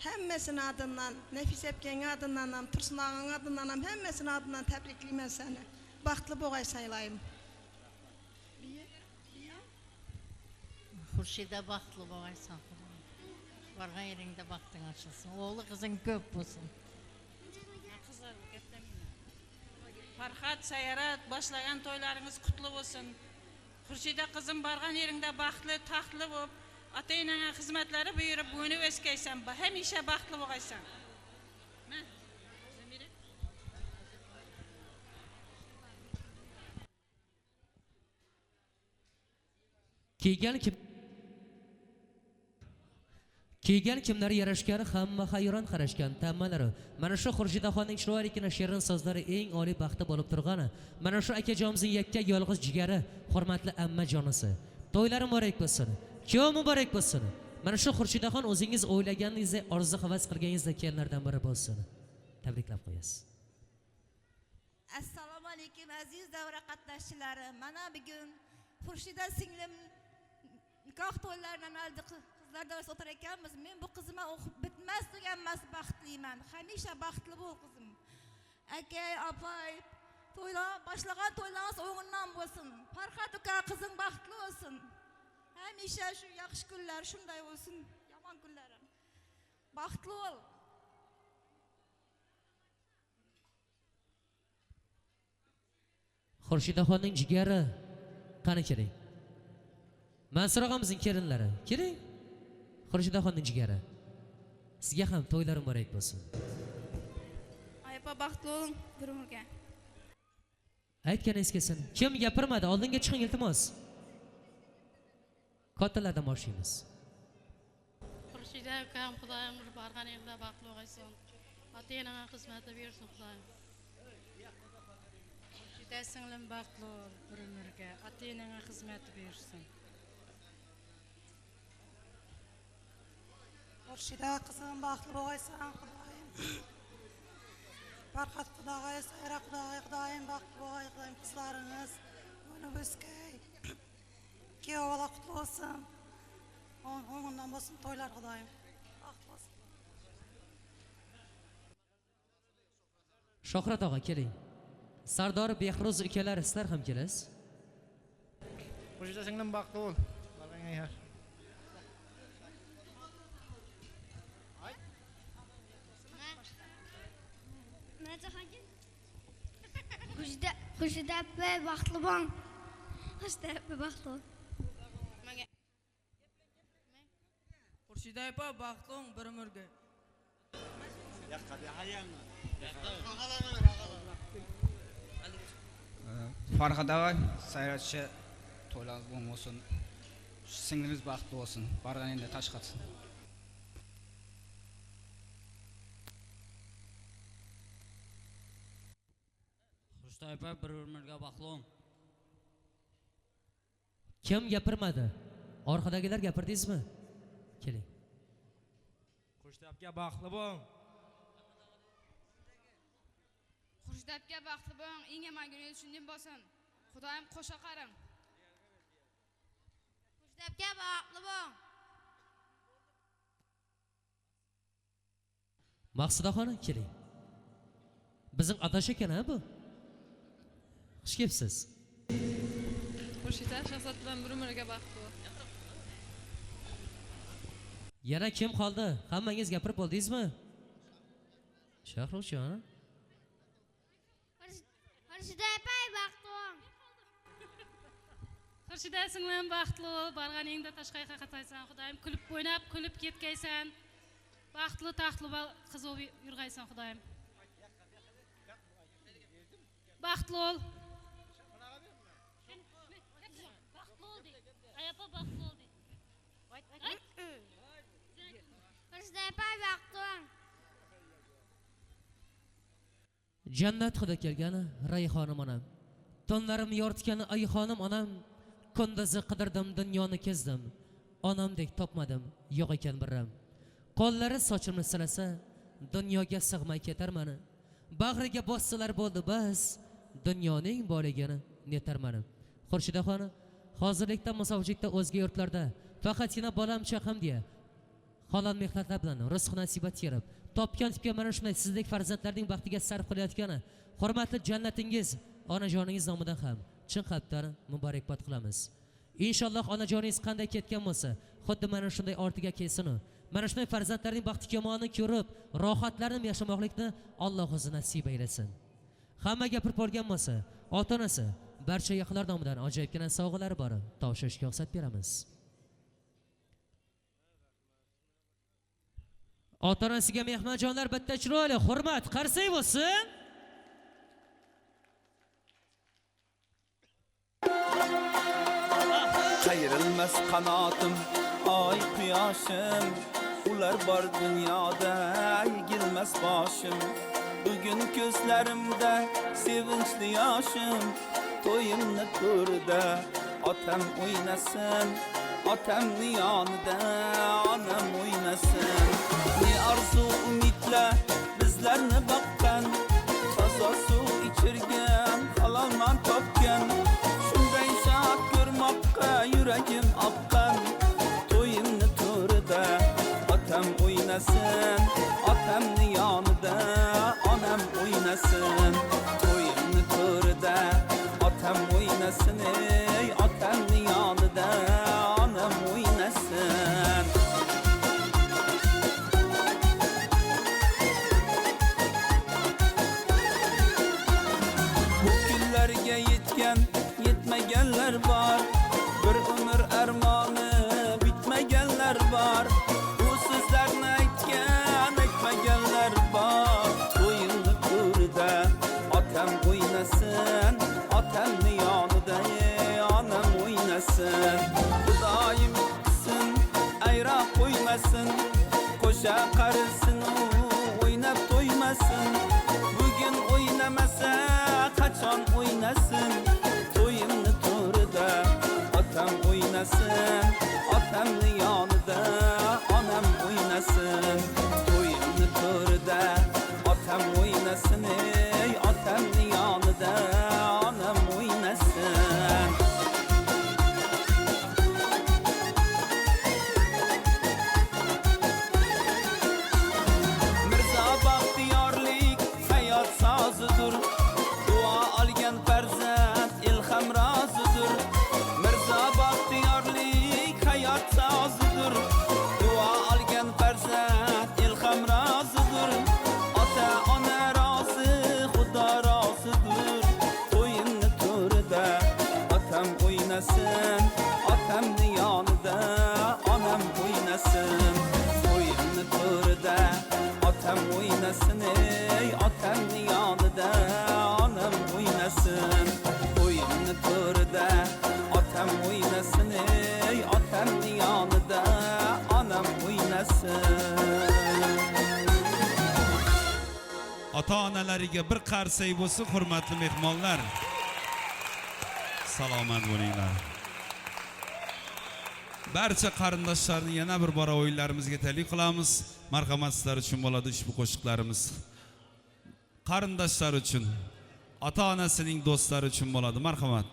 Hammasini adından, Nefis epkenin adından ham, Tursun ağanın adından ham, hammasini adından tebriklayman seni. Baxtli bo'g'aysan iloyim. Xurşida baxtli bo'g'aysan. Bargan yeringda baxting ochilsin. O'g'li qizing ko'p bo'lsin. Qizlar Farhad, Sayarat boshlagan to'ylaringiz qutli bo'lsin. Xurshida qizim bargan yeringda baxtli, taxtli bo'lib, ata-enangga xizmatlari buyurib, o'nib o'skaysan, hamisha baxtli bo'lg'aysan. Kiygan kimlari yarashgan, hamma hayron qarashgan tammalari. Mana shu Xurshidaxonning chiroyligina shirin so'zlari eng oliy baxti bo'lib turgani. Mana shu akajonimizning yakka yolg'iz jigari, hurmatli ammajonisi. To'ylari muborak bo'lsin. Kuyov muborak bo'lsin. Mana shu Xurshidaxon o'zingiz o'ylaganingizdek, orzu havas qilganingizdek kelinlardan biri bo'lsin. Tabriklab qo'yasiz. Assalomu alaykum aziz davra qatnashchilari. Mana bugun Xurshida singlim nikoh to'ylaridan oldi qizlar davrasida o'tirar ekanmiz. Men bu qizimga o'qib bitmas tuganmas baxtliman. Hamisha baxtli bo'l qizim. Aka, opay, to'ylar boshlagan to'ylaringiz o'ng'idan bo'lsin. Farhad uka qizing baxtli bo'lsin. Hamisha shu yaxshi kunlar shunday bo'lsin, yomon kunlarim. Baxtli bo'l. Xurshidaxonning jigari qani keling. Mansur og'amizning kelinlari, keling. Xurshidaxonning jigari. Sizga ham to'ylar muborak bo'lsin. Opa baxtli bo'ling bir umrga. Aytganingiz kelsin. Kim gapirmadi? Oldinga chiqing iltimos. Kattalardan boshlaymiz. Xurshida ukam Xudoyim borgan yerda baxtli bo'lsin. Ota-onangga xizmat bersin Xudoyim. Xurshida singlim baxtli bo'l bir umrga. Ota-onangga xizmat bersin. Xurshida qizim baxtli bo'lsin Xudoyim. Farhad Xudoy, Sayra Xudoy, Xudoyim baxtli bo'l, Xudoyim qizlaringiz o'nib o'skay. Kuyov bola qutli bo'lsin. O'ng'idan bo'lsin to'ylar Xudoyim. Baxtli bo'lsin. Shohrat og'a keling. Sardor Behruz ukalar sizlar ham kelasiz. Xurshida singlim baxtli bo'l. Barg'angga yer. Xurshida opa baxtli bo'ling. Xurshida opa baxtli bo'l. Xurshida opa baxtli bo'ling bir umrga. Farhad og'a, Sayratchi to'ylaringiz o'ng bo'lsin. Singlimiz baxtli bo'lsin. Barg'an endi tosh qatsin. Xurshida opa bir umrga baxtli bo'ling. Kim gapirmadi? Orqadagilar gapirdingizmi? Keling. Xurshida opa baxtli bo'ling. Xurshida opa baxtli bo'ling, eng yomon kuningiz shunday bo'lsin. Xudoyim qo'sha qarang. Xurshida opa baxtli bo'ling. Maqsudaxon keling. Bizning adash ekan ha bu. Xush kelibsiz. Xurshida Shahzod bilan bir umrga baxtli bo'l. Yana kim qoldi? Hammangiz gapirib bo'ldingizmi? Shahrukh. Xurshida opa baxtli bo'l. Xurshida singlim baxtli bo'l, borganingda tashqariga qataysan, Xudoyim kulib o'ynab, kulib ketgaysan. Baxtli, taxtli qiz bo'lib yurgaysan, Xudoyim. Baxtli bo'l. Baxtli bo'l de. Ay opa baxtli bo'l de. Xurshida opa baxtli bo'l. Jannat hidi kelgan Rayhonim onam, tunlarim yoritgan Ayxonim onam, kunduzi qidirdim, dunyoni kezdim, onamdek topmadim, yo'q ekan biram. Qo'llari sochimni silasa, dunyoga sig'may ketarman. Bag'riga bossalar bo'ldi bas, dunyoning borligini netarman. Xurshidaxon, hozirlikda musofirlikda o'zga yurtlarda faqatgina bolam chaqam deya halol mehnatlar bilan rizq nasiba terib, topgan tupgan mana shunday sizdek farzandlarning baxtiga sarf qilayotgani hurmatli jannatingiz onajoningiz nomidan ham chin qalbdan muborakbod qilamiz. Inshaalloh onajoningiz qanday ketgan bo'lsa, xuddi mana shunday ortiga kelsin. Mana shunday farzandlarning baxti kamolini ko'rib, rohatlanib yashamoqlikni Alloh o'zi nasib aylasin. Hamma gapirib bo'lgan bo'lsa, ota-onasi barcha yaqinlar nomidan ajoyibgina sovg'alar bor, topshirishga ruxsat beramiz. Ota-onasiga mehmonjonlar bitta chiroyli hurmat qarsak bo'lsin. Qayrilmas qanotim, oy quyoshim, ular bor dunyoda egilmas boshim. Bugun ko'zlarimda sevinchli yoshim, to'yimni to'rida otam o'ynasin, otamni yonida onam o'ynasin. Ne arzu umidlar bizlarni boqqan, toza suv ichirgan, halol non topgan. Shunday shod ko'rmoqqa yuragim oqqan, to'yimni to'rida otam o'ynasin, otamni yonida onam o'ynasin. To'yimni to'rida otam o'ynasin, ey otamni yonida onam o'ynasin. Bu kunlarga yetgan yetmaganlar bor, bir umr armoni bitmaganlar bor. Bu so'zlarni aytgan aytmaganlar bor. To'yimni to'rida otam o'ynasin, otamni yonida onam o'ynasin. Xudoyim qilsin ayro qo'ymasin, qo'sha qarisin o'ynab to'ymasin. Bugun o'ynamasa qachon o'ynasin? To'yimni to'rida otam o'ynasin, otamni yonida onam o'ynasin. To'yimni to'rida otam o'ynasin, ey otamni yonida onam o'ynasin. Mirzo Baxtiyorlik hayot sozidir, duo olgan farzand ilham rozidir. Mirzo Baxtiyorlik hayot sozidir, duo olgan farzand ilham rozidir. Ota ona rozi, Xudo rozidir. To'yimni to'rida otam o'ynasin, otamni yonida onam o'ynasin. To'yimni to'rida otam o'ynasin, ey otamni yonida onam o'ynasin. To'yimni to'rida otam o'ynasin, ey otamni yonida onam o'ynasin. Ota-onalariga bir qarsak bo'lsin, hurmatli mehmonlar. Salomat bo'linglar. Barcha qarindoshlarni yana bir bora o'yinlarimizga taklif qilamiz. Marhamat, sizlar uchun bo'ladi ushbu qo'shiqlarimiz. Qarindoshlar uchun, ota-onasining do'stlari uchun bo'ladi. Marhamat.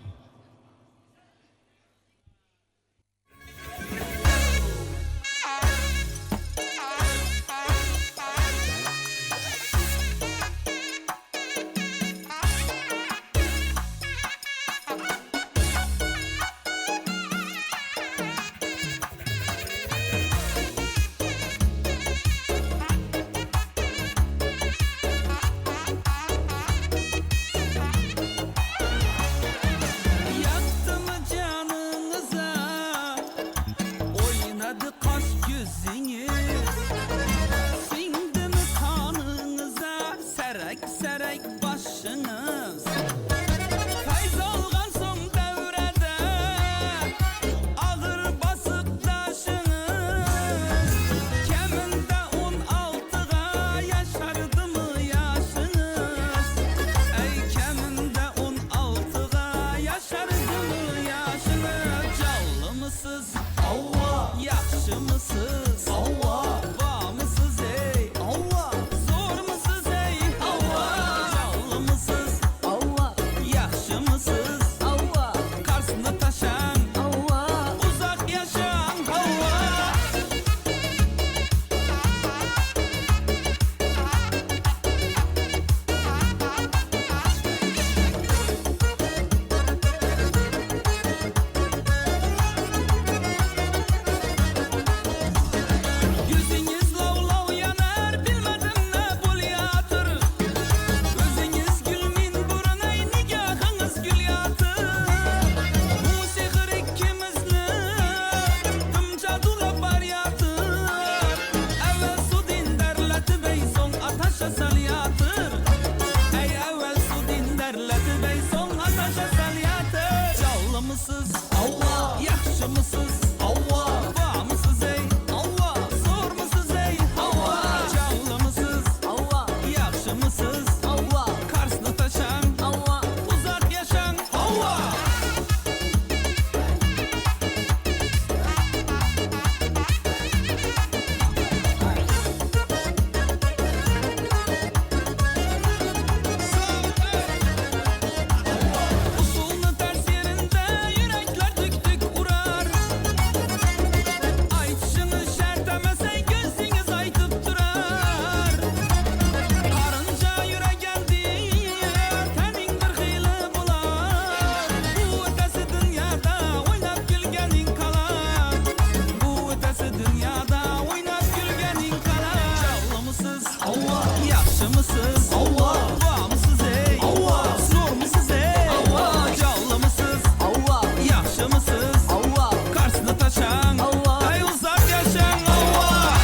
Canlımısınız? Allah. Var ey? Allah. Zormusunuz ey? Allah. Canlı mısınız? Allah. Yaxşı mısınız? Allah. Karşısında taşan? Allah. Ay uzak yaşan? Allah.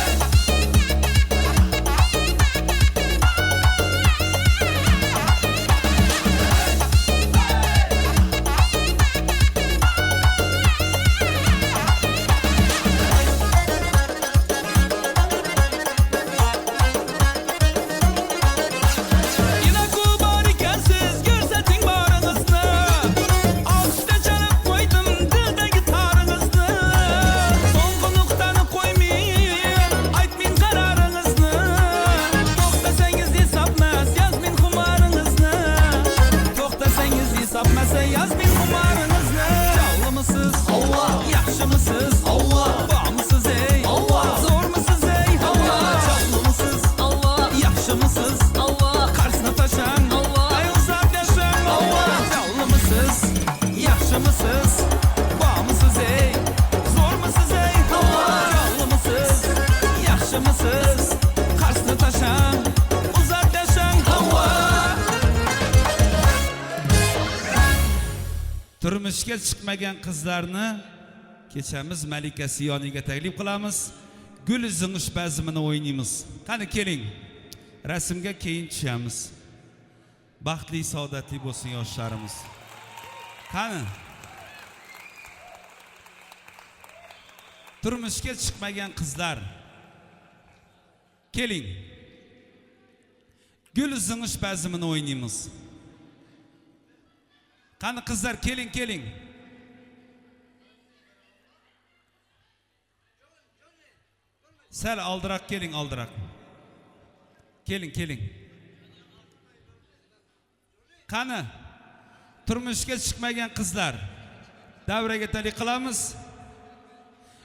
Yine kubar ikensiz görsetin barınızını. Alkışta çalıp koydum dildeki tarınızını. Soңғы noktanı koymayın, aytmayın kararınızını. To'xtasangiz hesapmaz, yazmayın xumarınızını. To'xtasangiz hesapmasa yazmayın xumarınızını. Canlımısınız? Allah. Yaxşımısınız? Allah. Bormisiz ey? Allah. Zo'rmisiz ey? Allah. Canlımısınız? Allah. Yaxşımısınız? Allah. Qarşısına taşan? Allah. Ay uzaq yaşan? Allah. Canlımısınız? Yaxşımısınız? Bormisiz ey? Zo'rmisiz ey? Allah. Canlımısınız? Yaxşımısınız? Qarşısına taşan? Uzaq yaşan? Allah. Turmushga chiqmagan qizlarni kechamiz malikasi yoniga taklif qilamiz. Gul zing'ish bazmini o'ynaymiz. Qani keling. Rasmga keyin tushamiz. Baxtli, saodatli bo'lsin yoshlarimiz. Qani. Turmushga chiqmagan qizlar. Keling. Gul zing'ish bazmini o'ynaymiz. Qani qizlar keling, keling. Sal oldiroq keling, oldiroq. Keling, keling. Qani turmushga chiqmagan qizlar. Davraga talik qilamiz.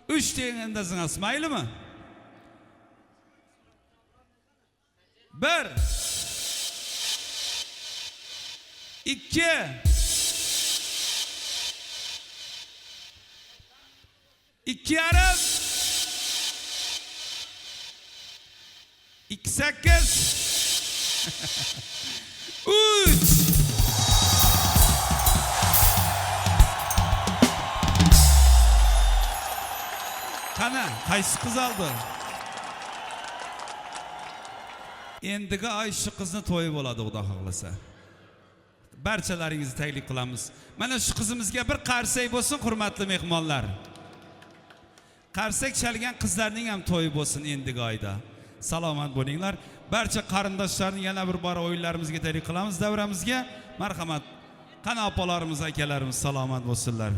3 deganda zing'asiz, maylimi? 1 2 2,5 2,8 3. Qani, qaysi qiz oldi? Endigi oy shu qizni to'yi bo'ladi, Xudo xohlasa. Barchalaringizni taklif qilamiz. Mana shu qizimizga bir qarsak bo'lsin, hurmatli mehmonlar. Qarsak chalgan qizlarning ham to'yi bo'lsin endigi oyda. Salomat bo'linglar. Barcha qarindoshlarni yana bir bora o'yinlarimizga taklif qilamiz davramizga. Marhamat. Qani opalarimiz, akalarimiz salomat bo'lsinlar.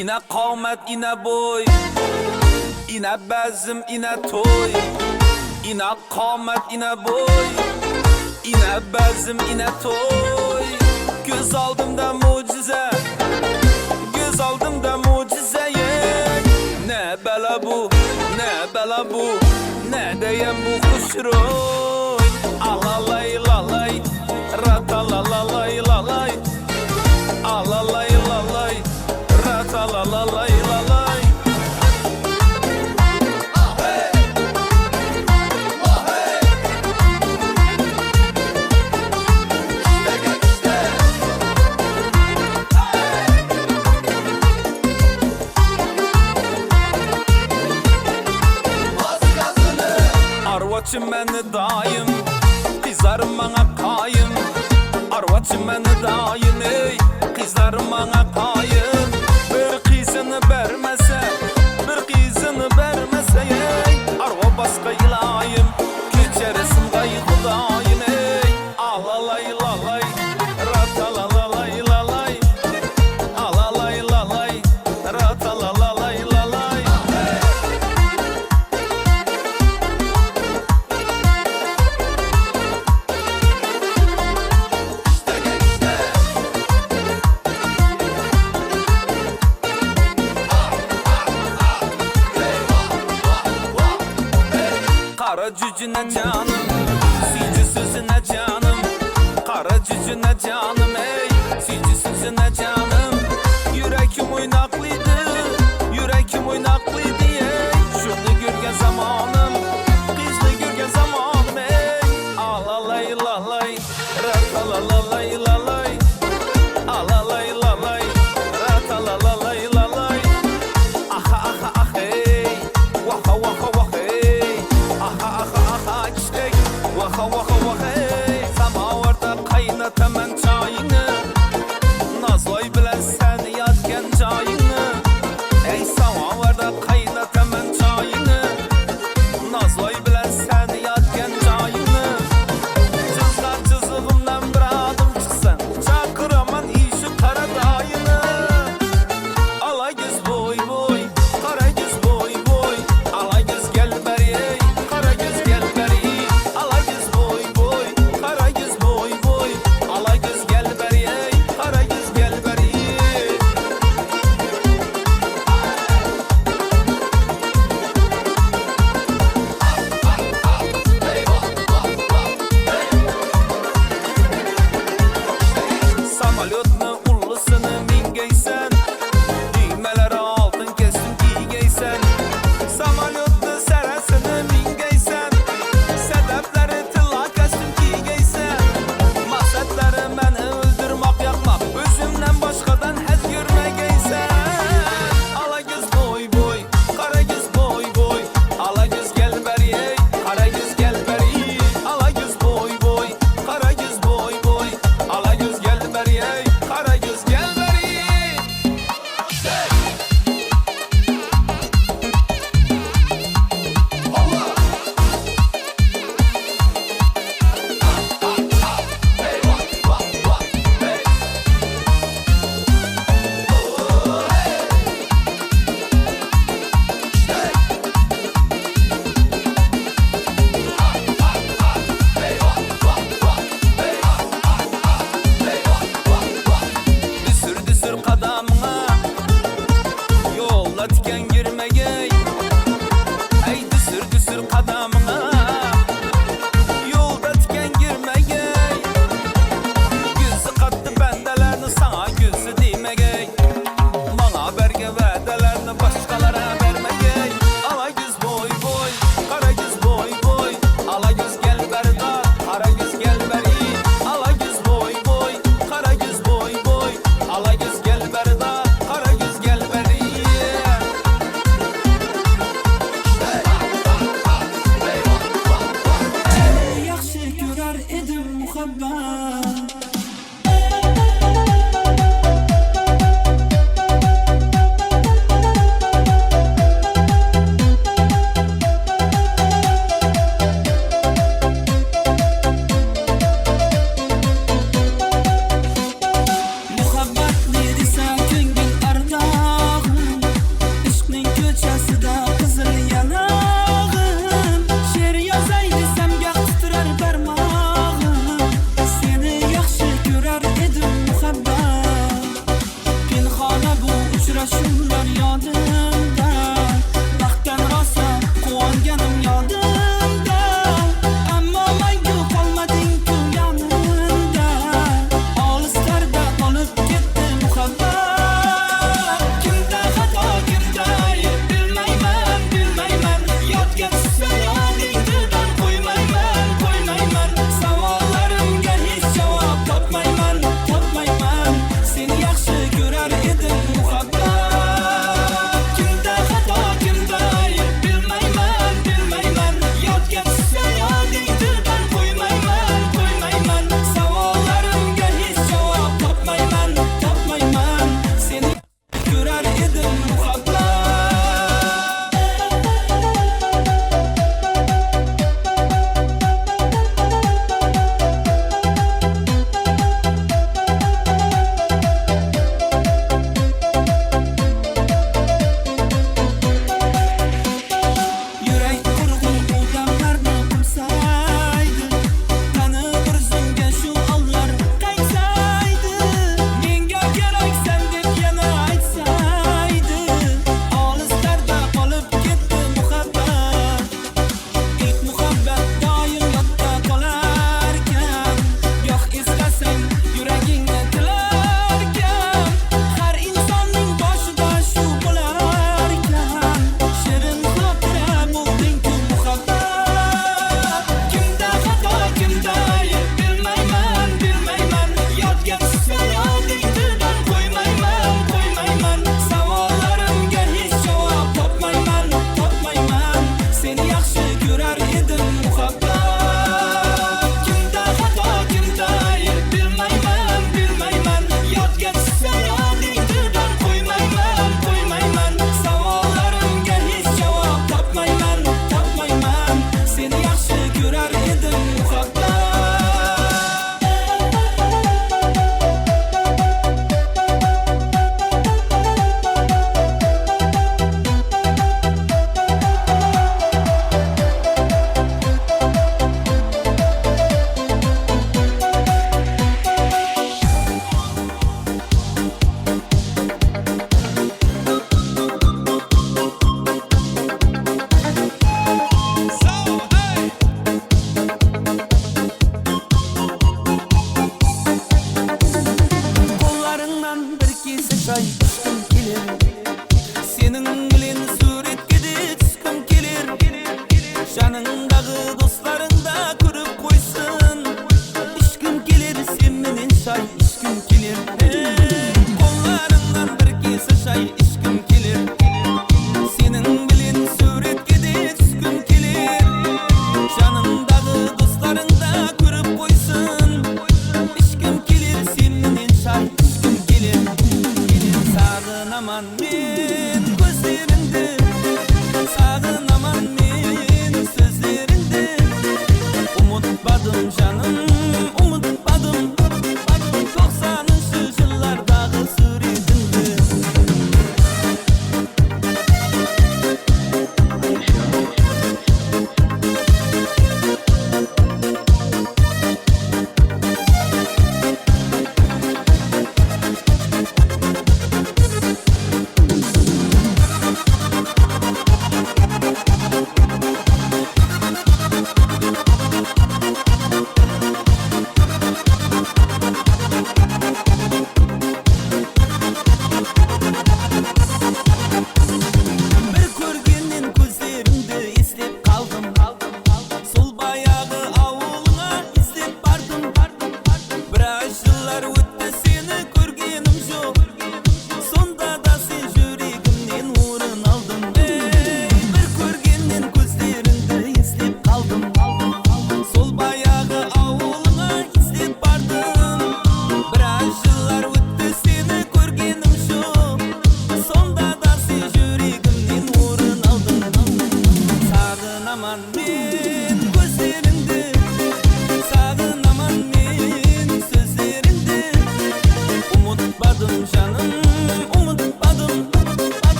Ina qomat, ina bo'y, ina bazm, ina to'y. Ina qomat, ina bo'y, ina bazm, ina to'y. Ko'z oldimda mo'jiza, ko'z oldimda mo'jiza. Ne bala bu, ne bala bu, ne deyem bu xushro'y. Alalay lalay, ratalalalay lalay. Alalay lalay, ratalalalay lalay. Arvaçı meni dayım, kızlarım bana kayım. Arvaçı meni dayım ey, kızlarım bana kayım. Bir kızını vermese, bir kızını vermese ey, arva başka ilayım, keçerisin gay Xudayım ey. Alalay lalay, ratalalalay lalay. Alalay lalay, ratalalalay lalay. Qara cücüne canım, suycu sözüne canım. Qara cücüne canım ey, suycu sözüne canım. Yüreğim oynaklıydı, yüreğim oynaklıydı ey. Şunu görgen zamanım,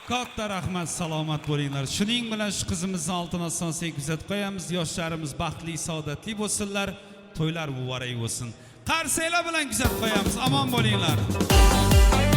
Katta rahmat, salomat bo'linglar. Shuning bilan shu qizimizni oltin ostonasiga kuzatib qo'yamiz. Yoshlarimiz baxtli, saodatli bo'lsinlar. To'ylar muborak bo'lsin. Qarsaklar bilan kuzatib qo'yamiz. Omon bo'linglar.